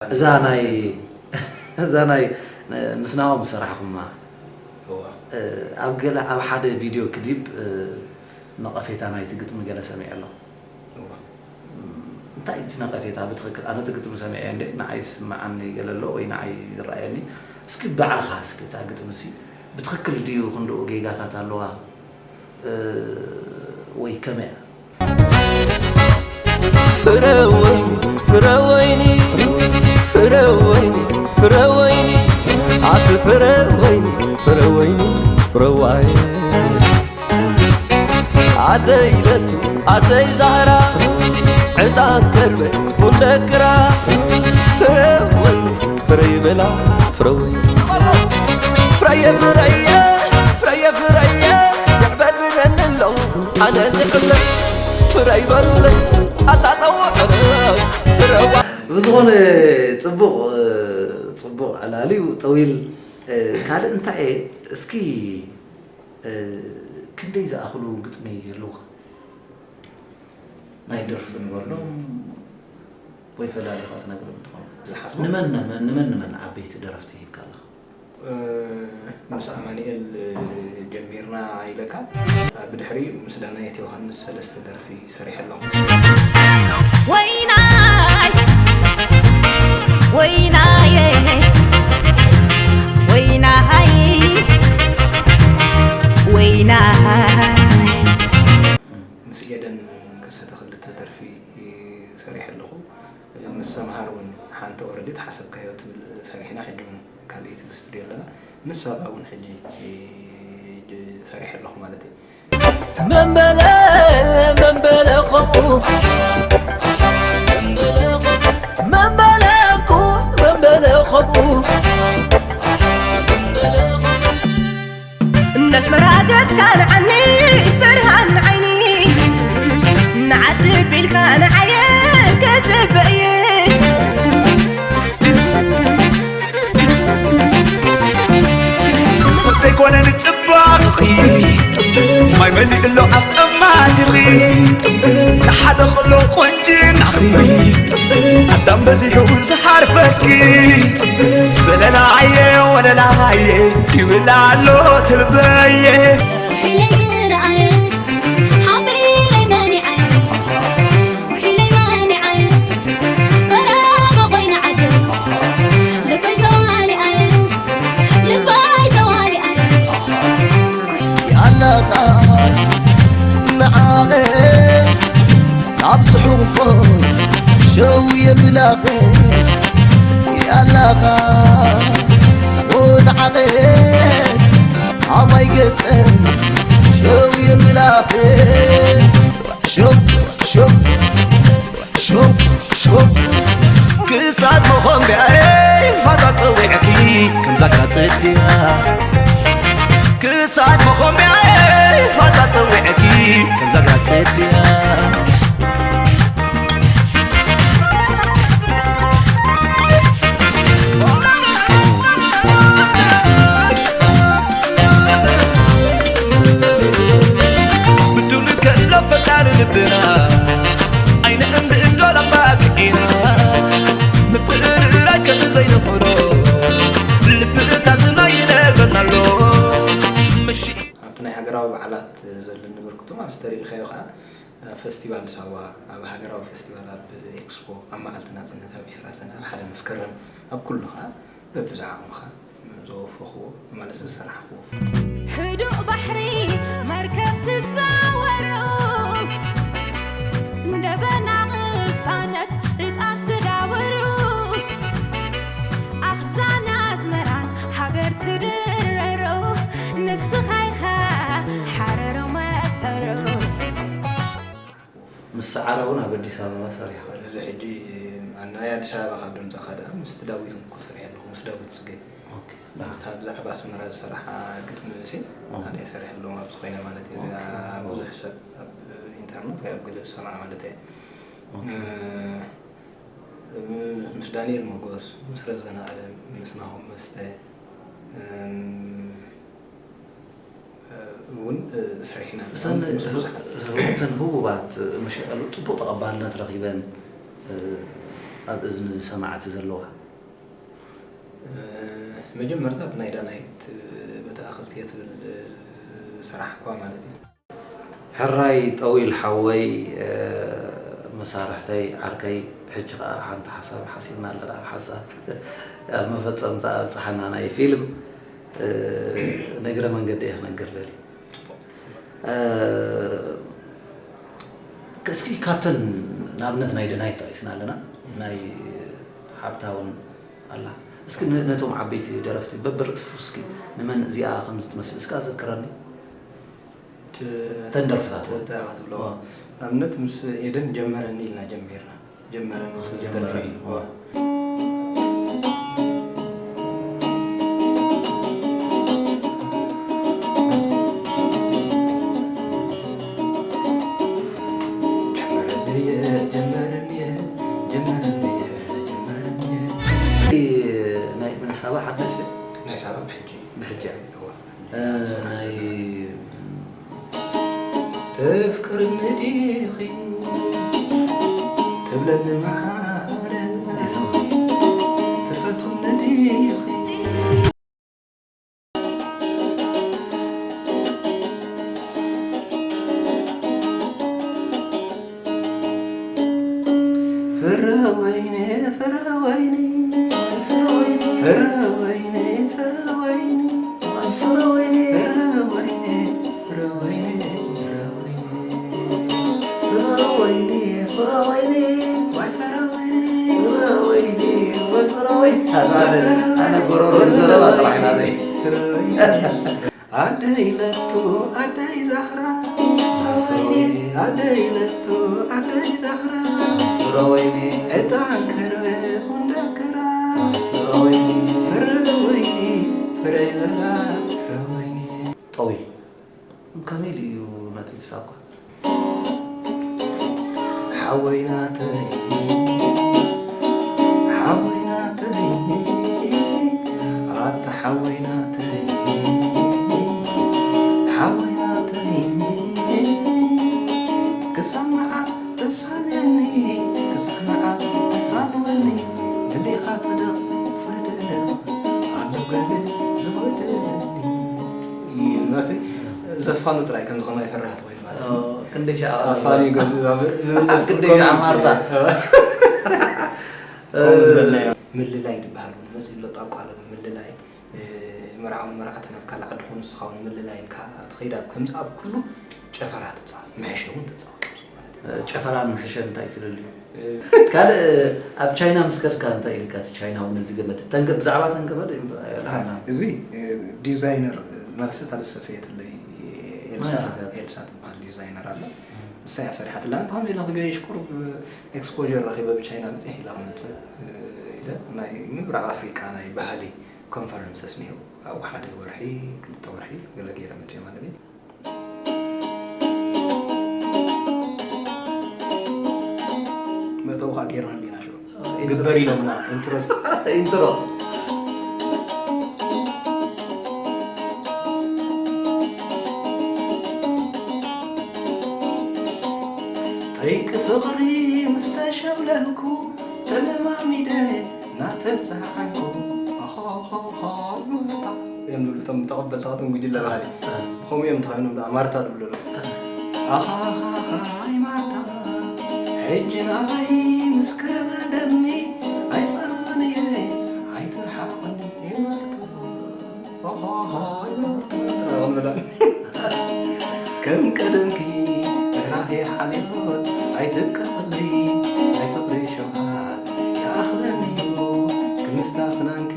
እዛ ናይ እዛ ናይ ምስናዎም ዝሰራሕኹማ ኣብ ገለ ኣብ ሓደ ቪድዮ ክሊፕ ነቐፌታ ናይቲ ግጥሚ ገለ ሰሚዐ ኣለኹ። እንታይ እቲ ነቐፌታ ብትኽክል? ኣነ እቲ ግጥሚ ሰሚዐ እንዴ ንዓይ ዝስምዓኒ ገለ ኣሎ ወይ ንዓይ ዝረኣየኒ? እስኪ ባዕልኻ እስኪ እታ ግጥሚ ሲ ብትኽክል ድዩ ክንድኡ ጌጋታት ኣለዋ ወይ ከመይ እያ? ፍረ ወይኒ ፍረ ወይኒ ፍረ ወይኒ ፍረ ወይኒ ኣቲ ፍረ ወይኒ ፍረ ወይኒ ፍረ ዋይ ኣደይ ለቱ ኣደይ ዛህራ ዕጣን ከርበ ቡን ደክራ ፍረ ወይኒ ፍረ ይበላ ፍረ ወይኒ ፍረየ ፍረየ ፍረየ ፍረየ ይዕበድ ብለኒ ኣሎ ኣነ ንዕብለ ፍረ ይበሉለይ ኣታ ጸውዕረ ፍረ ዋ ብዝኾነ ጽቡቕ ጽቡቕ ዕላል እዩ ጠዊል ካልእ እንታይ እየ እስኪ ክንደይ ዝኣኽሉ ግጥሚ ይህልውኻ ናይ ደርፊ ንበሎም ወይ ፈላሊኻ ትነግረኒ ትኾን ዝሓስቦ ንመን ንመን ንመን ዓበይቲ ደረፍቲ ሂብካ ኣለኻ ምስ ኣማኒኤል ጀሚርና ኢለካ ብድሕሪኡ ምስ ዳናየት ዮሃንስ ሰለስተ ደርፊ ሰሪሐ ኣለኹ። ወይናይ ወይናየ ወይናሃይ ወይናሃይ ምስ ኤደን ከሰተ ክልተ ደርፊ ሰሪሐ ኣለኹ። ምስ ሰምሃር እውን ሓንቲ ኦረዲ ተሓሰብካዮ ትብል ሰሪሕና ሕጂ እውን ካልኣይቲ ብስትድዮ ኣለና ምስ ሳባ እውን ሕጂ ሰሪሐ ኣለኹ ማለት እዩ መንበለ መንበለ ከምኡ መንበለ እኮ መንበለ ከምኡ እንዳስመራ ገጽካ ንዓኒ ብርሃን ንዓይኒ ንዓዲ ቢልካ ንዓየ ክጽበየ ጽበይ ኮነ ንጽባቕኺ ማይ መሊእሎ ኣፍ ጠማቲኺ ንሓደ ከሎ ቆንጅናኺ ኣዳም በዚሑ ዝሃርፈኪ ዘለላየ ወለላየ ይብል ኣሎ ትልበየ ውሒለይ ዝረኣየ ሓቢረይ መኒዓየ ውሒለይ መኒዓየ በራማ ኮይና ዓደ ልበይ ተዋሊኣየ ልበይ ተዋሊኣየ ያላኻ ንዓቐ ካብ ዝሕቑፎ ሸው የብላኸ ያላኻ ንዓቐ ኣባይ ገጸን ሸው የብላኸ ሸው ሸው ሸው ሸው ክሳድ መኾምቢያይ ፋታ ጸዊዕኪ ከምዛ ግራ ጽድያ ክሳድ መኾምቢያይ ፋታ ጸዊዕኪ ከምዛ ግራ ጽድያ ብዱል ከሎ ፈጣሪ ልብና ኣይንእምሪ እንዶ ላባክዒና ምፍእርራይ ከም ዘይንኽእሎ ልቢ እታትና ይነግረና ኣሎ ምሽ ኣብቲ ናይ ሃገራዊ በዓላት ዘለኒ በርክቶ ማለት ተሪኢኻዮ ከዓ ኣብ ፈስቲቫል ሳዋ ኣብ ሃገራዊ ፈስቲቫል ኣብ ኤክስፖ ኣብ መዓልቲ ናፅነት ኣብ ዒስራ ሰነ ኣብ ሓደ መስከረም ኣብ ኩሉ ከዓ በብዝዓቕምኻ ዘወፈኽዎ ማለት ዝሰራሕኽዎ። ህዱእ ባሕሪ መርከብ ትዛወሩ ደበና ቅሳነት ርግኣት ዝዳውሩ ኣኽዛን ኣዝመራን ሃገር ትድረሩ ንስኻ ኢኻ ሓረሩ መተሩ ምስ ሰዓረ እውን ኣብ ኣዲስ ኣበባ ሰሪሕኻ ኢኻ። እዚ ሕጂ ናይ ኣዲስ ኣበባ ካብ ድምፃኻ ደኣ ምስቲ ዳዊት እውን እኮ ሰሪሐ ኣለኹ ምስ ዳዊት ፅጌ ኦኬ። ምስታ ብዛዕባ ኣስመራ ዝሰራሓ ግጥሚ ሲ ኣነ ይሰርሕ ኣለኹ ኣብዚ ኮይነ ማለት እዩ እዚኣ ብዙሕ ሰብ ኣብ ኢንተርነት ወይ ኣብ ገለ ዝሰምዓ ማለት እየ ኦኬ። እ፣ ምስ ዳንኤል መጎስ ምስ ረዘነ ኣለም ምስ ናሆም መስተ እም፣ እውን ሰሪሕና እተን እተን ህቡባት መሸቀሉ ጽቡቅ ተቐባልነት ረኺበን ኣብ እዝኒ ዝሰማዕቲ ዘለዋ? መጀመርታ ብናይ ዳናይት በተኣኸልቲ እየ ትብል ስራሕ እኳ ማለት እዩ። ሕራይ ጠዊል ሓወይ፣ መሳርሕተይ፣ ዓርከይ፣ ሕጂ ከኣ ሓንቲ ሓሳብ ሓሲብና ኣለና። ሓሳብ ኣብ መፈጸምታ ኣብጽሓና። ናይ ፊልም ንግረ መንገዲ እየ ክነግር ደልየ። እስኪ ካብተን ንኣብነት ናይ ደናይት ጠቒስና ኣለና፣ ናይ ሓብታ እውን ኣላ። እስኪ ነቶም ዓበይቲ ደረፍቲ በብርእስቱ እስኪ ንመን እዚኣ ከምዚ ትመስል እስካ ዘክረኒ። እተን ደርፍታት እውን። እንታይ ኢኻ ትብሎ? ንኣብነት ምስ ኤደን ጀመረኒ ኢልና ጀሚርና። ጀመረኒ ትብል ደርፊ። ናይ ምን ሳባ ሓደሽ? ናይ ሳባ ብሕጂ። ብሕጂ። ናይ ተፍቅርኒ ዲኺ ትብለኒ መሓረ ትፈትውኒ ዲኺ? ፍረ ወይኒ ፍረ ወይኒ ፍረ ወይኒ ፍረ ወይኒ ፍረ ወይኒ ፍረ ወይኒ ፍረ ወይኒ ፍረ ወይኒ ፍረ ወይኒ ፍረ ወይኒ ፍረ ወይኒ ወይ ፍረ ወይኒ ፍረ ወይኒ ወይ ፍረ ወይኒ። ኣነ ጎሮሮ ዘረባ ጥራሕ ናተይ። ኣደይ ለቱ ኣደይ ዛህራ ኣደይ ለቱ ኣደይ ዛህራ ፍረወይኒ ዕጣን ከርበ ቡንዳከራ ፍረወይኒ ፍረወይኒ ፍረይበላ ፍረወይኒ። ጠዊል ከመይ ኢሉ እዩ መጺኡ ሳኳ? ሓወይ ናተይ ሓወይ ናተይ ኣታ ሓወይ ናተይ ሓወይ ናተይ ክሳብ መዓስ ተሳልየኒ ክሳብ መዓስ ተፋንወኒ ደሊኻ ጽደቕ ጽደቕ ኣሎ ገለ ዝጎደለኒ። ይመስል ዘፋኑ ጥራይ ከም ዝኾነ ኣይፈራህ ትኾይኑ ማለት እዩ። ክንደይ ሻዕ ኣፋልዩ ገ- ዝብል ኣብ ክንደይ ሻዕ ማርታ? ከምኡ ዝበልናዮ ምልላይ ዝበሃል እውን መፅእ ኣሎ። ጣቋ ኣሎ ምልላይ መርዓውን መርዓትን ኣብ ካልእ ዓዲ ኮኑ ንስኻ እውን ምልላይ ኢልካ ትኸይድ ኣብ ከምዚ ኣብ ኩሉ ጨፈራ ትፃወት ምሕሸ እውን ትፃወት ማለት እዩ። ጨፈራን ምሕሸን እንታይ ፍልልዩ? ካልእ ኣብ ቻይና ምስ ከድካ እንታይ ኢልካ እቲ ቻይናዊ ነዚ ገመድ ተንገ ብዛዕባ ተንገመድ ኣይልዓና። እዚ ዲዛይነር ማለት እታ ዝሰፈየትለይ ኤልሳ ኤልሳ ትበሃል ዲዛይነር ኣላ። እሳ እያ ሰሪሓትላ። እንተ ከመይ ኢለ ክገይሽ ቁሩብ ኤክስፖር ረኺበ ብቻይና ብፅሕ ኢለ ክመፅእ ኢለ ናይ ምብራቕ ኣፍሪቃ ናይ ባህሊ ኮንፈረንሰስ ነይሩ ኣብኡ ሓደ ወርሒ ክልተ ወርሒ ገለ ገይረ መፅእ ማለት እዩ። መእተዊ ከዓ ጌርና ሊና ሽዑ ግበር ኢሎምና ኢንትሮ ኢንትሮ ጠይቂ ፍቕሪ ምስ ተሸብለልኩ ተለማሚደ እናተፀዓንኩ ኣሃሃሃ ይመታ እዮም ዝብሉ እቶም ተቐበልቲ ኸቶም ጉጅለ ባህሊ። ብኸምኡ እዮም እንተኾይኖም ደኣ ማርታ ዝብሉ ኣለዉ። ኣሃሃሃይ ማርታ ሕጂ ናባይ ምስ ከበደኒ ኣይጸልኦን እየ ኣይትርሓቐኒ ማርታ ኣሃሃሃይ ማርታ ከም ቀደምኪ ራሄ ሓልዮት ኣይትብቀቕለይ ናይ ፍቕሪ ሸውሃት ይኣኽለኒ እዩ ክምስታ ስናንኪ